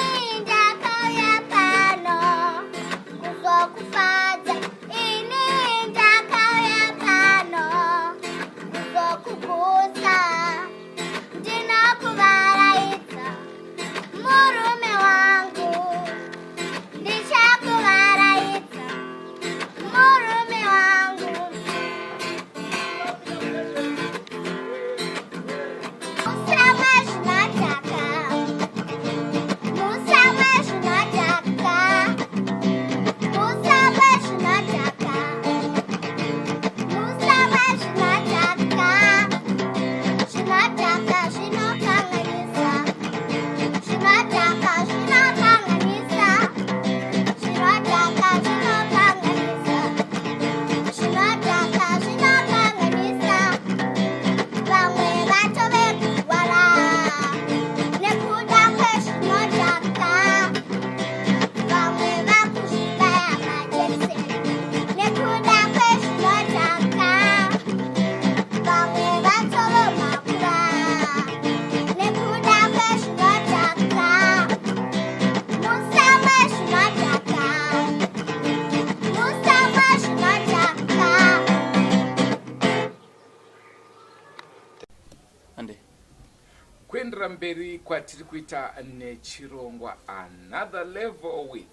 A: mberi kwatiri kuita nechirongwa Another Level With.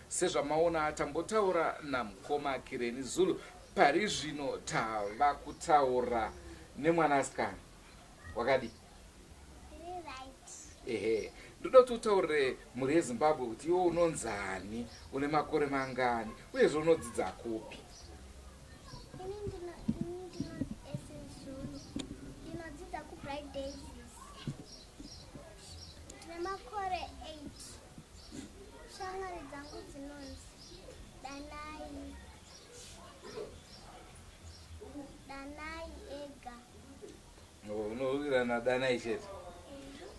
A: Sezvamaona tambotaura namukoma Kireni Zulu, pari zvino tava kutaura nemwanasikana. Wakadii? Ehe, ndoda kuti utaurire mhuri yeZimbabwe kuti iwe unonzani, une makore mangani, uyezve unodzidza kupi?
F: Ini ndino ini ndinonzi Essence Zulu. Ndinodzidza kuBright Daisies. Ndine makore 8. Shamwari dzangu dzinonzi Danai. Danai ega.
A: Unowirirana naDanai chete.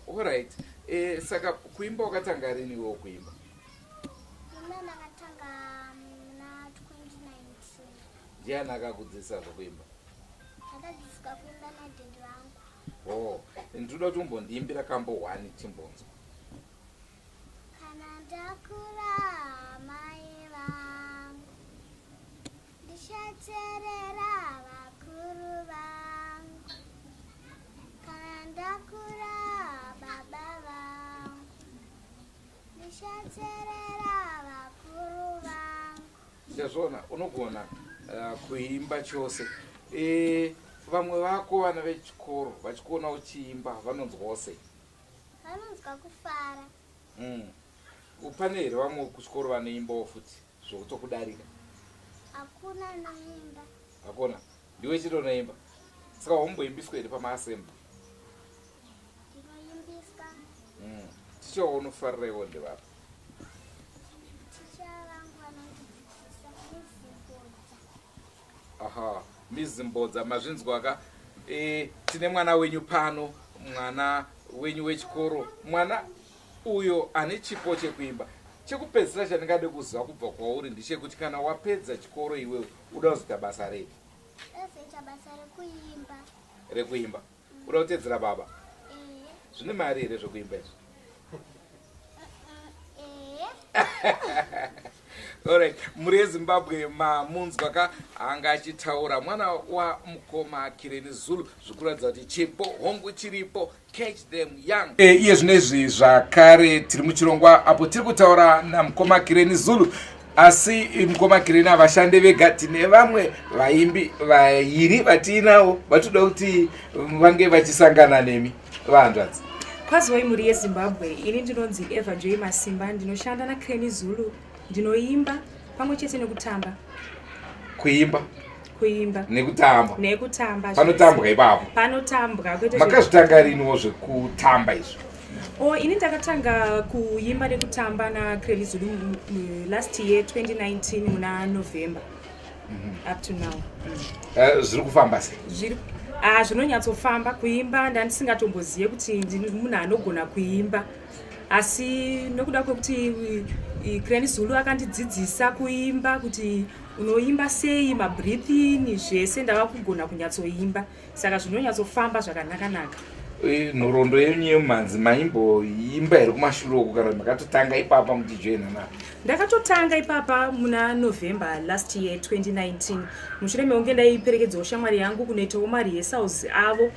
A: Alright. Eh, saka kuimba wakatanga rini iwe kuimba?
F: Kuimba ndakatanga muna 2019.
A: Ndiani akakudzidzisa zvekuimba?
F: Ndakadzidziswa kuimba nadaddy vangu.
A: Oh, ndinoda kuti umbondiimbira kambo one timbonzwa.
F: Kana ndakura mai vangu ndichateerera vakuru vangu. Kana ndakura baba vangu ndichateerera vakuru vangu.
A: Ndazviona unogona kuimba chose. E, vamwe vako vana vechikoro vachikuona uchiimba vanonzwawo sei?
F: Vanonzwa kufara.
A: Pane here vamwe kuchikoro vanoimbawo futi zvokutokudarika?
F: Hakuna anoimba.
A: Hakuna. Ndiwe chete unoimba. Saka haumboimbiswa here pamaassembly?
F: Ndinoimbiswa.
A: Ticha waunofarira iwo ndevapi?
F: Ticha vangu vanondidzidzisa Miss Mbodza.
A: Aha, Miss Mbodza mazvinzwaka. E, tine mwana wenyu pano, mwana wenyu wechikoro, mwana uyo ane chipo chekuimba. Chekupedzisira chandingade kuziva kubva kwauri ndechekuti kana wapedza chikoro iwewe uda kuzoita basa repi?
F: Ndozoita basa rekuimba.
A: Rekuimba. Uda kutedzera baba?
F: Ehe.
A: Zvine mari here zvekuimba izvi?
F: Ehe.
A: Alright, mhuri yeZimbabwe mamunzwa ka anga achitaura mwana wamukoma Kireni Zulu zvikuratidza kuti chipo hongu chiripo catch them young. E, iye zvino izvi zvakare tiri muchirongwa apo tiri kutaura namukoma Kireni Zulu asi mukoma Kireni havashande vega, tine vamwe vaimbi vairi vatiinavo vatoda kuti vange vachisangana nemi vahanzvadzi.
G: Kwaziwai mhuri yeZimbabwe, ini ndinonzi Eva Joy Masimba, ndinoshanda naKreni Zulu, ndinoimba pamwe chete nekutamba.
A: Kuimba?
G: Kuimba.
A: Nekutamba?
G: Nekutamba.
A: Panotambwa ipapo?
G: Panotambwa. Kwete.
A: Makazvitanga riniwo zvekutamba izvi?
G: Oh, ini ndakatanga kuimba nekutamba naKreni Zulu last year 2019 muna November. Up to now.
A: Zviri kufamba sei?
G: Zviri zvinonyatsofamba. Kuimba ndandisingatombozive kuti ndini munhu anogona kuimba, asi nokuda kwekuti Kreni Zulu akandidzidzisa kuimba kuti unoimba sei, mabreathing, zvese, ndava kugona kunyatsoimba, saka zvinonyatsofamba zvakanaka-naka.
A: Nhoroondo yenyu yemumhanzi maimboimba here kumashure uku kana makatotanga ipapa muchijoina na?
G: Ndakatotanga ipapa muna November last year 2019, mushure mekunge ndaiperekedzawo shamwari yangu kunoitawo marehearsals avo,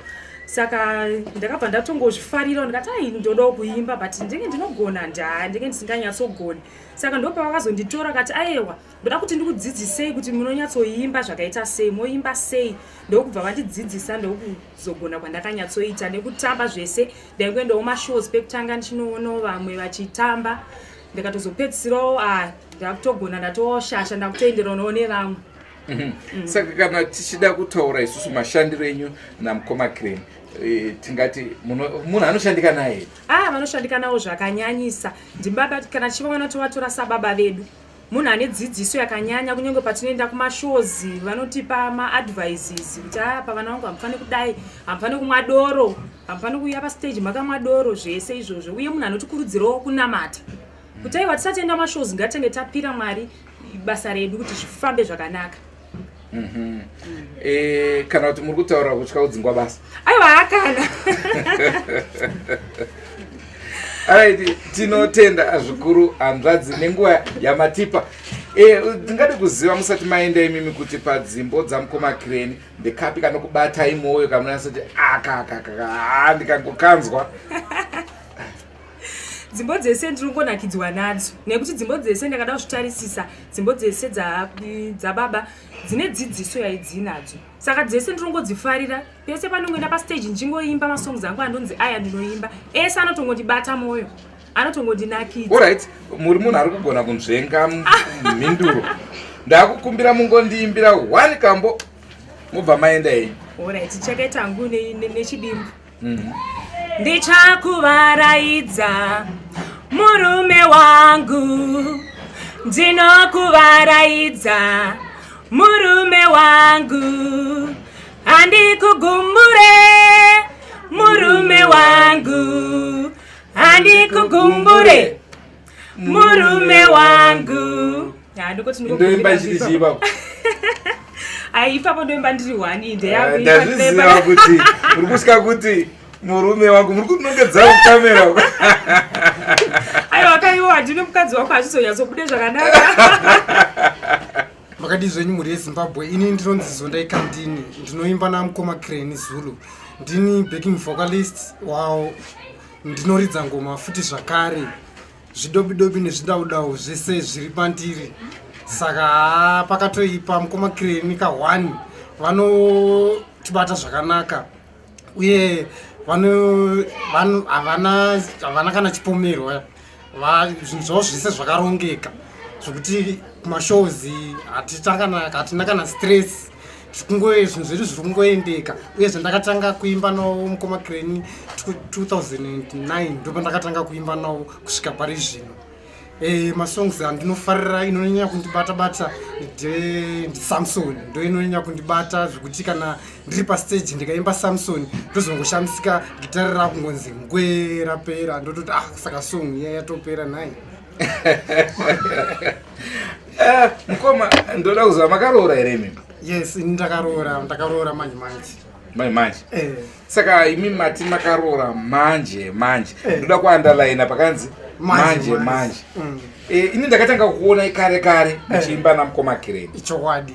G: saka ndakabva ndatongozvifarira ndikati ai ndodawo kuimba, but ndenge ndinogona ndaa ndenge ndisinganyatsogoni, saka ndopavakazonditora kati aiwa ndoda kuti ndikudzidzisei kuti munonyatsoimba zvakaita sei, moimba sei, ndokubva vandidzidzisa, ndokuzogona kwandakanyatsoita nekutamba zvese. Ndaingoendawo mashows pekutanga ndichinoonawo vamwe vachitamba, ndikatozopedzisirawo ndakutogona, ndatoshasha, ndakutoenderanawo nevamwe.
A: Saka kana tichida kutaura isusu mashandiro enyu namukoma Crane, tingati munhu anoshandika naye here?
G: Ah, vanoshandika nawo zvakanyanyisa, ndibaba. Kana tichivaona tovatora sababa vedu, munhu ane dzidziso yakanyanya. Kunyange patinoenda kumashows vanotipa maadvices kuti a pavana vangu hamufaniri kudai, hamufaniri kumwa doro, hamufaniri kuuya pastage makamwa doro, zvese izvozvo. Uye munhu anotikurudzirawo kunamata kuti aiwa tisati enda mashows ngatinge tapira Mwari basa redu kuti zvifambe zvakanaka.
A: Kana kuti muri kutaura kutya kudzingwa basa?
G: Aiwa, hakana.
A: Alright, tinotenda zvikuru hanzvadzi nenguva yamatipa. Eh, tingade kuziva musati maenda imimi kuti padzimbo dzamukoma Kireni ndekapi kanokubatai mwoyo kamunasoti aka aka aka ndikangokanzwa.
G: Dzimbo dzese ndinongonakidzwa nadzo nekuti dzimbo dzese ndakada kuzvitarisisa dzimbo dzese dzababa dzine dzidziso yaidzinadzo saka dzese ndinongodzifarira pese panongoenda pastage ndichingoimba masongs angu andonzi aya ndinoimba ese anotongondibata mwoyo anotongondinakidza.
A: Alright, muri munhu ari kugona kunzvenga mhinduro. Ndakukumbira mungondiimbira one kambo mobva maenda henyu.
G: Alright, chakaita hangu nechidimbu. Ndichakuvaraidza murume wangu, ndinokuvaraidza murume wangu, handikugumbure murume wangu, handikugumbure murume wangu.
A: Ndoimba chiri chii ipapo?
G: Ai, ipapo ndoimba ndiri one inde yangu.
A: Ndazviziva kuti muri kusvika kuti murume wangu muri kunongedza kukamera.
G: Aiwa, kaiwa handine mukadzi wako hazvizonyatsobude zvakanaka.
H: Makadii zvenyu mhuri yeZimbabwe? Ini ndinonzi Zondai Kandini, ndinoimba namukoma Crane Zulu, ndini backing vocalist wavo, ndinoridza ngoma futi zvakare, zvidobidobi nezvidaudau zvese zviri pandiri. Saka haa, pakatoipa mukoma Crane ka1 vanotibata zvakanaka uye havana kana chipomerwa. Zvinhu zvavo zvese zvakarongeka zvekuti kumashows hatina kana stress, zvinhu zvedu zviri kungoendeka. Uyezve ndakatanga kuimba navo mukoma Crane 2009, ndopandakatanga kuimba navo kusvika pari zvino. Masongs andinofarira, inonyanya kundibata bata ndiSamson, ndo inonyanya kundibata zvekuti kana ndiri pastage ndikaimba Samson ndozongoshamisika gitari rakungonzi ngwe rapera, ndototi ah, saka song iya yatopera nhai.
A: Mukoma, ndoda kuziva, makaroora here imimi?
H: Yes, ini ndakaroora, ndakaroora manje manje.
A: Manje manje?
H: Eh.
A: Saka imi mati makaroora manje manje. Ndoda kuandalaina pakanzi manje manje. Ini ndakatanga kukuonai kare kare muchiimba namukoma Kireni.
H: Ichokwadi.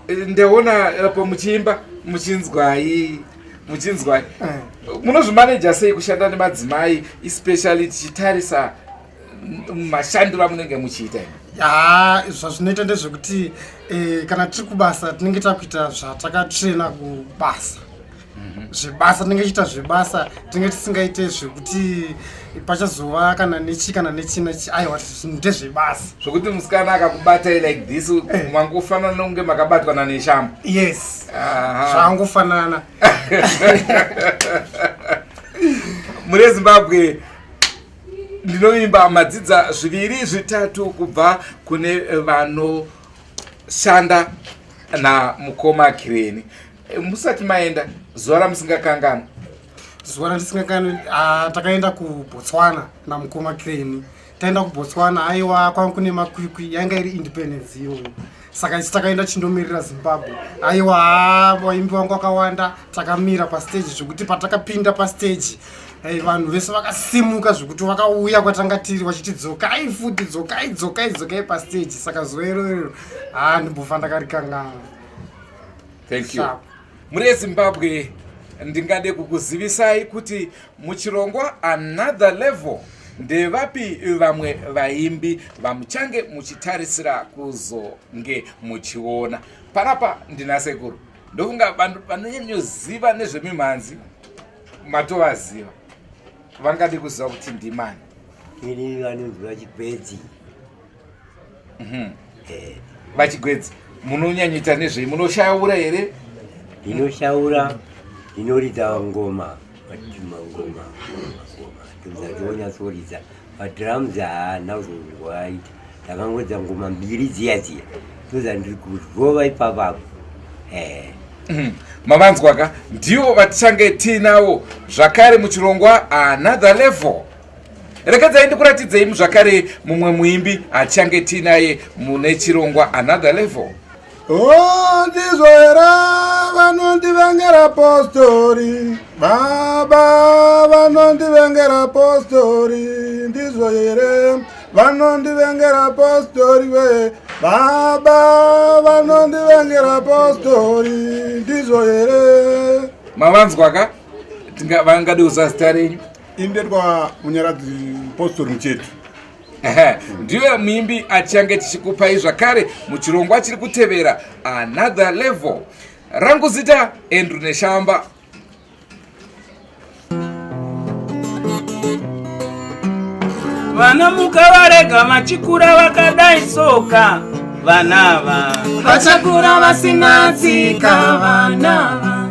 A: Ndaona apo muchiimba muchinzwai muchinzwai. Munozvimaneja sei kushanda nemadzimai, especially tichitarisa mashandiro amunenge muchiita imi?
H: Ha, zvazvinoita ndezvekuti kana tiri kubasa tinenge takuita zvatakatrena kubasa, zvebasa tinenge tichiita zvebasa, tinenge tisingaite zvekuti pachazova kana nechi kana nechina chi, aiwa, ndezvebasa.
A: Zvokuti musikana akakubatai like this, mangofanana nonge makabatwa naneshamba.
H: Yes, zvangofanana.
A: Mune Zimbabwe, ndinovimba madzidza zviviri zvitatu kubva kune vanoshanda namukoma Kireni. Musati maenda, zuva ramusingakanganwi?
H: Zuva randisingakanganwi, ah, takaenda kuBotswana namukoma Crane. Taenda kuBotswana, aiwa, kwanga kune makwikwi, yanga iri independence iyoyo, saka isu takaenda chindomirira Zimbabwe. Aiwa, vaimbi vangu vakawanda, takamira pastage zvekuti patakapinda pastage, vanhu vese vakasimuka zvekuti vakauya kwatanga tiri vachiti dzokai futi, dzokai, dzokai, dzokai pastage. Saka zuva iroro ha, ndimbofa ndakarikanganwa.
A: Thank you. Muri yeZimbabwe, ndingade kukuzivisai kuti muchirongwa Another Level ndevapi vamwe vaimbi vamuchange muchitarisira kuzonge muchiona panapa. Ndina sekuru, ndofunga vanhu vanonyanyoziva nezvemimhanzi matovaziva, vangade kuziva kuti ndimani?
I: Ini vanonzi VaChigwedzi.
A: VaChigwedzi, munonyanyoita nezvei? Munoshaura here?
I: Ndinoshaura, ndinoridza ngoma, mangoma, ngoma ndozationyatsoridza. Madrums haana kuzozwaita, ndakangoridza ngoma mbiri dziya dziya, ndozandiri kurova ipapapo.
A: Mavanzwaka, ndivo vatichange tiinawo zvakare muchirongwa Another Level. Rekedzai ndikuratidzei zvakare mumwe muimbi achange tiinaye mune chirongwa Another Level.
J: Oh, ndizvo here vanondivengera postori baba vanondivengera postori ndizvo here vanondivengera postori we baba vanondivengera postori ndizvo here
A: mavanzwa ka vangade kuziva zita renyu
J: indetwa munyaradzi postori muchetu
A: Ndiyo muimbi achange tichikupai zvakare muchirongwa chiri kutevera another level. Rangu zita Andrew Neshamba.
C: Vana mukavarega vachikura vakadai soka vana ava
E: vachakura vasina tsika vana ava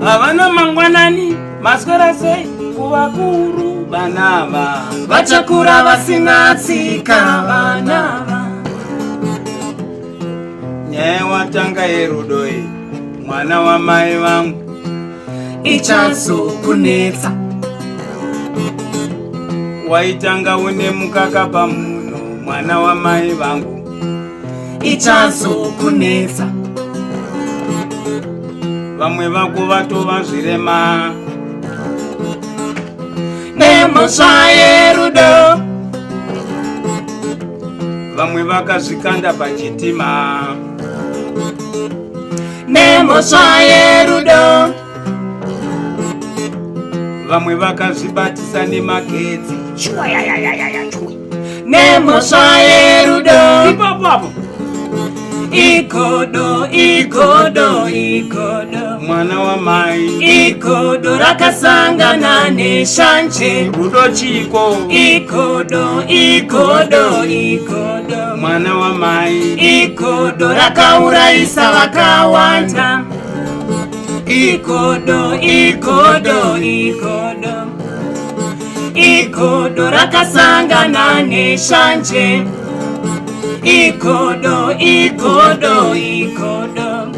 C: havana mangwanani maswera sei kuvakuru vana ava
E: vachakura vasina tsika vana ava
C: nyaya watanga yerudo iyi mwana wamai vangu
E: ichazokunetsa
C: waitanga une mukaka pamhuno mwana wamai vangu
E: ichazokunetsa
C: vamwe vako vatova zvirema
E: nemhosva yerudo
C: vamwe vakazvikanda pachitima
E: nemhosva yerudo
C: vamwe vakazvibatisa nemagetsi
E: nemhosva yerudo
C: ipapo apo
E: ikodo ikodo ikodo
C: mwana wamai
E: ikodo rakasangana neshanje
C: rudo chiko
E: ikodo ikodo ikodo
C: mwana wamai
E: ikodo rakaurayisa vakawanda ikodo ikodo ikodo ikodo rakasangana neshanje ikodo ikodo ikodo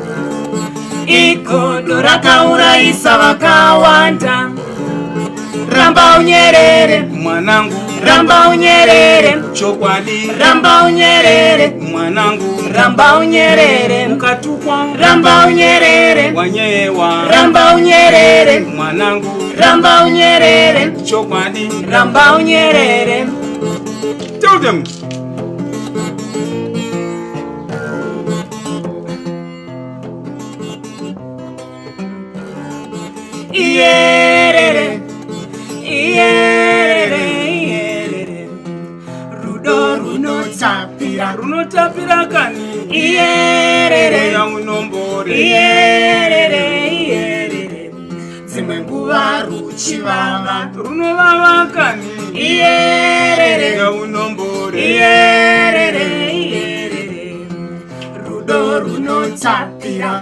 E: ikodo rakaurayisa vakawanda ramba unyerere
C: mwanangu
E: ramba unyerere
C: chokwadi
E: ramba unyerere
C: mwanangu
E: ramba unyerere
C: ukatukwa
E: ramba unyerere
C: wanyeyewa
E: ramba unyerere
C: mwanangu
E: ramba unyerere
C: chokwadi
E: ramba unyerere
C: tell them
E: iyerere iyerere iyerere rudo runotapira
C: runotapira kani
E: iyerere
C: uya unombore
E: iyerere iyerere dzimwe nguva ruchivava
C: runovava kani
E: iyerere
C: uya unombore
E: iyerere iyerere rudo runotapira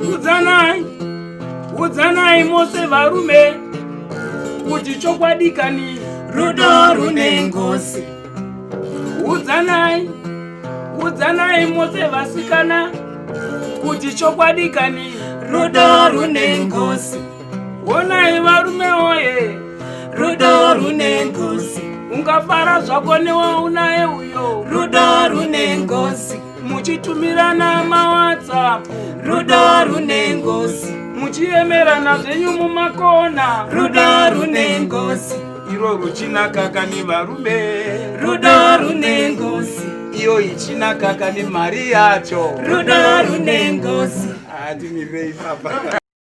C: udzanai udzanai mose varume kuti chokwadi kani
E: rudo rune ngozi
C: udzanai udzanai mose vasikana kuti chokwadi kani
E: rudo rune ngozi
C: honai varume woye
E: rudo rune ngozi
C: ungafara zvako newaunaye uyo
E: rudo rune ngozi
C: muchitumirana mawhatsapp
E: rudo rune ngozi
C: muchiemerana zvenyu mumakona
E: rudo rune ngozi
C: iro ruchinaka kani varume
E: rudo rune ngozi
C: iyo ichinaka kani mari yacho
E: rudo rune ngozi
C: hatimirei papa.